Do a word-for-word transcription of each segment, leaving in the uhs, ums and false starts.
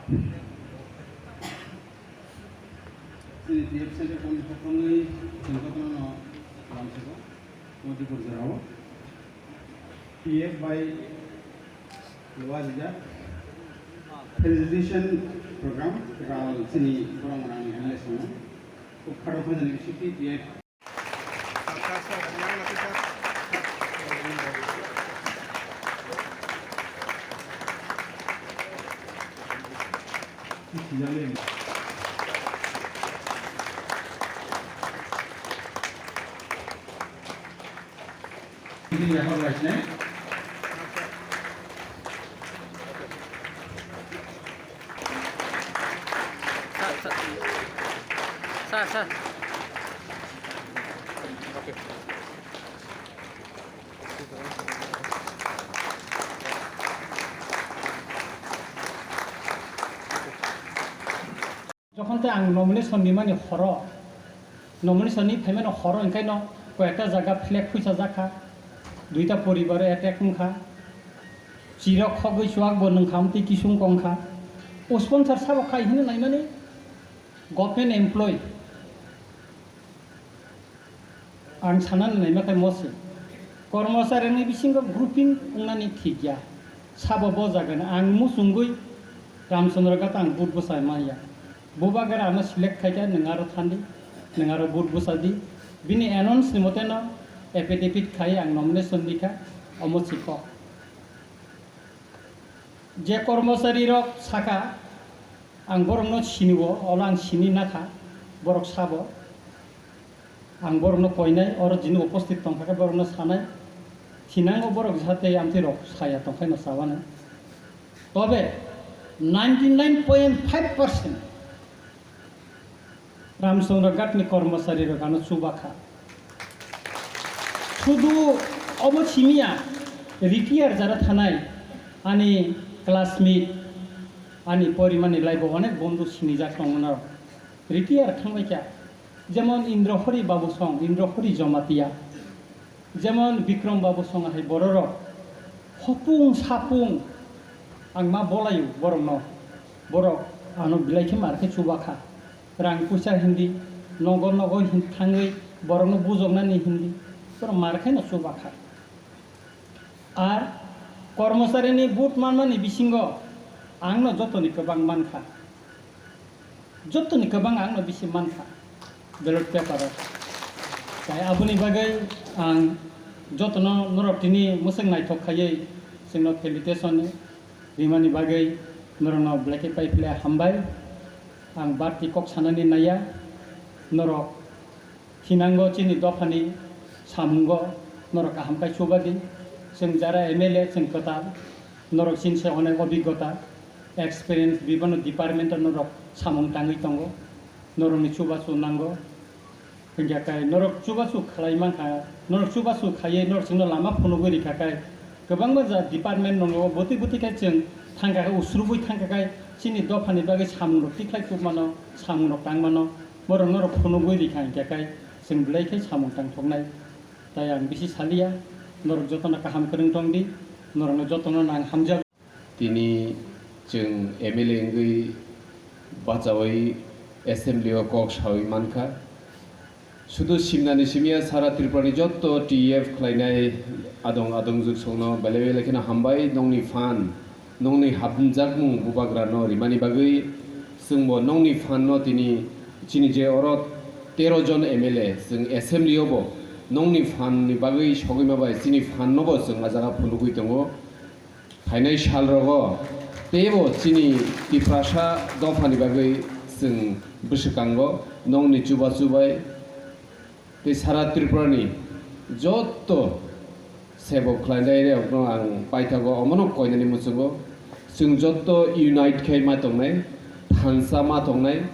Chini T F Center Committee pokhrokni chwng jotono lamsao, committee porijarao. T F bai Loa Jija Felicitation Program, Ral chini borok rang M L A song. Kok kharo khajani bisiki T F. Sir, sir. Sir, sir. Jokhon tei ang nomination ni mani horo, nomination ni phaimani horo, hingkhe no koyekta jaga flag phuisa jakha, duita poribar attack wngkha, chirok khogwi chuak bo nwngkha, amtwi kisung kongkha. O sponsor sabo khai hino naimani government employee. Ang sanani naima khe mosi, kormochari ni bisingo grouping wngnani thik ya. Sabo bo jagani ang muchungwi Ramchandra Ghat ang vote bwsa manya. Bubagra ano select khaikha, nwng aro thandi, nwng aro vote bwsa di. Bini announce ni mote no affidavit khai ang nomination dikha, omo si kok. Je kormochari rok sakha, ang borokno sini-o, olo ang sini nakha, borok sabo. Ang borokno koinai, oro jini uposthit tongkha khe borokno sanai. Thinango borok jate amtwi rok saya tongkhaino sabanai. Tobe ninety nine point five percent Ramchandra Ghat ni kormochari rok ano chubakha. Sudu obo simiya, retire jara thanai ani classmate, ani porimani laibo onek bondhu sinijak tongmano. Retire thangbaikha, jemon Indrahori Babu song, Indrahori Jamatia. Jemon Bikram Babu song hai bororok hopung sapung ang ma bolaio borokno, borok ano belai khe mar khe chubakha, rang puisa hindi, nogo nogo hin thangwi borokno bujoknani hindi, borok mar khe no chubakha. Ar kormocharini vote manmani bisingo ang no jotoni kwbang mankha. Jotoni kwbang ang no bisi mankha ballot paper o. Tai aboni bagwi ang jotono norok tini mwswk naithok khaiwi chwngno felicitation rimani bagwi norokno belai khe pai philai hambai. Ang barti kok sanani naiya, norok thinango chini dophani samungo norok kaham khe chubadi. Chwng jara M L A chwng kwtal, norok chini se onek obiggota, experience bibano department o norok samung tangwi tongo, norokni chubachu nango. Hingkha khe norok chubachu khlai mankha, norok chubachu khaiwi norok chwngno lama phunugwi rikha khe, kwbangma ja department nogo bwtwi bwtwi khe chwng thangkha khe, usrubwi thangkha khe, chini dophani bagwi samungrok tikhlai tubmano, samungrok tangmano, borok norok phunugwi rikha hingkha khe, chwng belai khe samung tangthoknai. Tai ang bisi saliya, norok jotono kaham kwrwng tong di, norokno jotono no ang hamjago. Tini chwng M L A wngwi bachaui assembly o kok saui mankha. Sudu simnani simiya sara Tripura ni jotto T F khlainai adong adong jugsongno belai belai kheno hambai, nongni phan, nongni hapjagmung bubagrano rimani bagwi. Chwngbo nongni phan no tini chini je oro tero jon M L A chwng assembly o bo nongni phan ni bagwi sogwi ma bai chini phan no bo chwng a jaga phunugwi tongo. Phainai salrogo teibo chini Tiprasa dophani bagwi chwng bwswkango nongni chubachu bai tei sara Tripurani jotto sebok khlainai rokno ang paithago, omono koinani muchungo. Chwng jotto unite khai ma tongnai, thansa ma tongnai,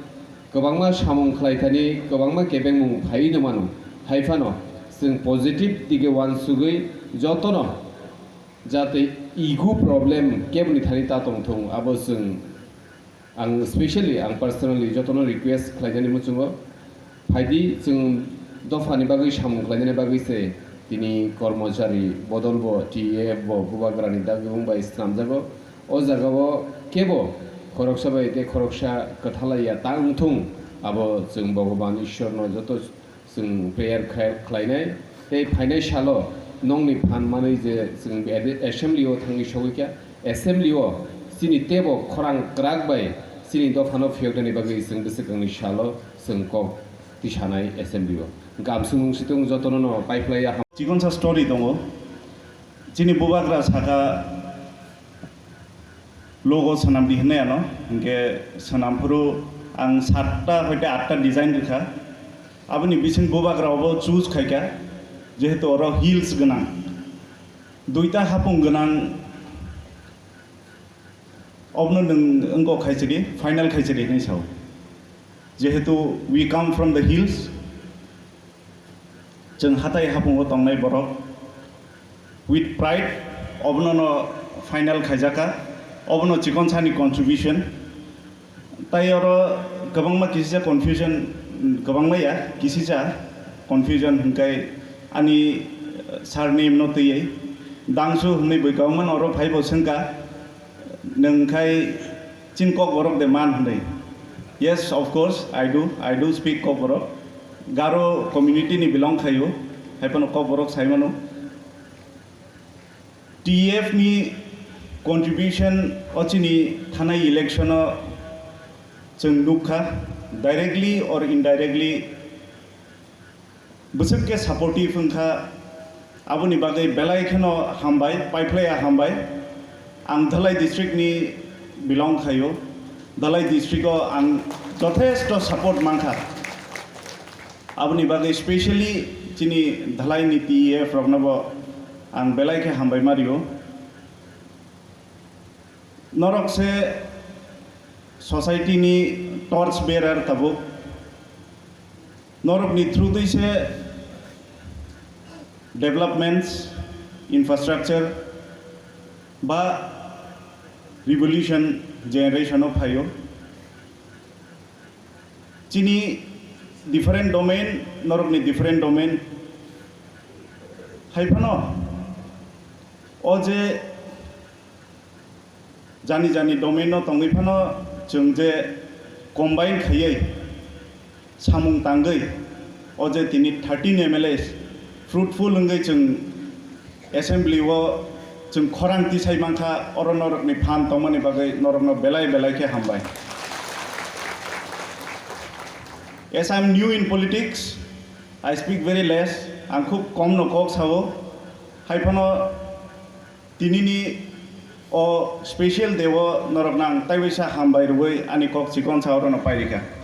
kwbangma samung khlaithani kwbangma kebengmung phaiwi no mano. Haiphano chwng positive dige uansugwi jotono jate ego problem keboni thani ta tongthung, abo chwng, ang specially, ang personally jotono request khlainani muchungo, phaidi chwng dophani bagwi samung khlainani bagwi se tini kormochari bodol bo, T F bo, bubagrani dagwng bai swnamjago. O jagao kebo Khoroksa bai tei khoroksa kwthalaiya ta wngthung, abo chwng Bhogoban Ishwarno joto chwng prayer khlai-, khlainai. Tei phainai salo nongni phan manwi je chwng ede-, assembly o thangwi sogwi kha, assembly o chini teibo khorang kwrak bai chini dophano phiyoknani bagwi chwng bwswkangni salo chwng kok tisanai assembly o. Gamsung wngsitung jotono no paiphlaiya ham. Chikonsa story tongo. Chini bubagra saka logo swnamdi hinwi ano, hinkhe swnamphuru ang satta hoite atta design rwkha. Aboni bising bubagra obo choose khaikha, jehetu oro hills gwnang. Duita hapung gwnang, obono nwng wngkok khaisidi, final khaisidi hinwi sao. Jehetu we come from the hills, chwng hatai hapungo tongnai borok, with pride, obono no final khaijaka, obono chikon sani contribution. Tai oro kwbangma kisisa confusion, kwbangma ya, kisisa confusion hinkai ani, eh, surname no twiwi Dangsu hinwi bui kwbangma no oro phaibo swngkha, nwng khai chini Kokborok de man hinwi. Yes, of course, I do, I do speak Kokborok. Garo community ni belong khaio, haiphano Kokborok saimano. T E F ni contribution o chini thanai election o chwng nukha, directly or indirectly bwswk khe supportive wngkha, aboni bagwi belai kheno hambai, paiphlaiya hambai. Ang Dhalai district ni belong khaio, Dhalai district o ang jothesto support mankha. Aboni bagwi specially chini Dhalai ni T E F roknobo ang belai khe hambai ma rio. Norok se society ni torch bearer tabuk. Norok ni through twi se developments, infrastructure ba revolution generation o phaio. Chini different domain, norokni different domain. Hai phano o je jani jani domain no tongwi phano chwng je combine khaiwi samung tangwi o je tini thirteen M L As fruitful wngwi chwng assembly o chwng khorang tisai mankha, oro norokni phan tongmani bagwi norokno belai belai khe hambai. As I am new in politics, I speak very less. Ang khub kom no kok sao. Hai phano tinini o special day o norokno ang taiwaisa hambai rwui ani kok chikon sa orono pairikha.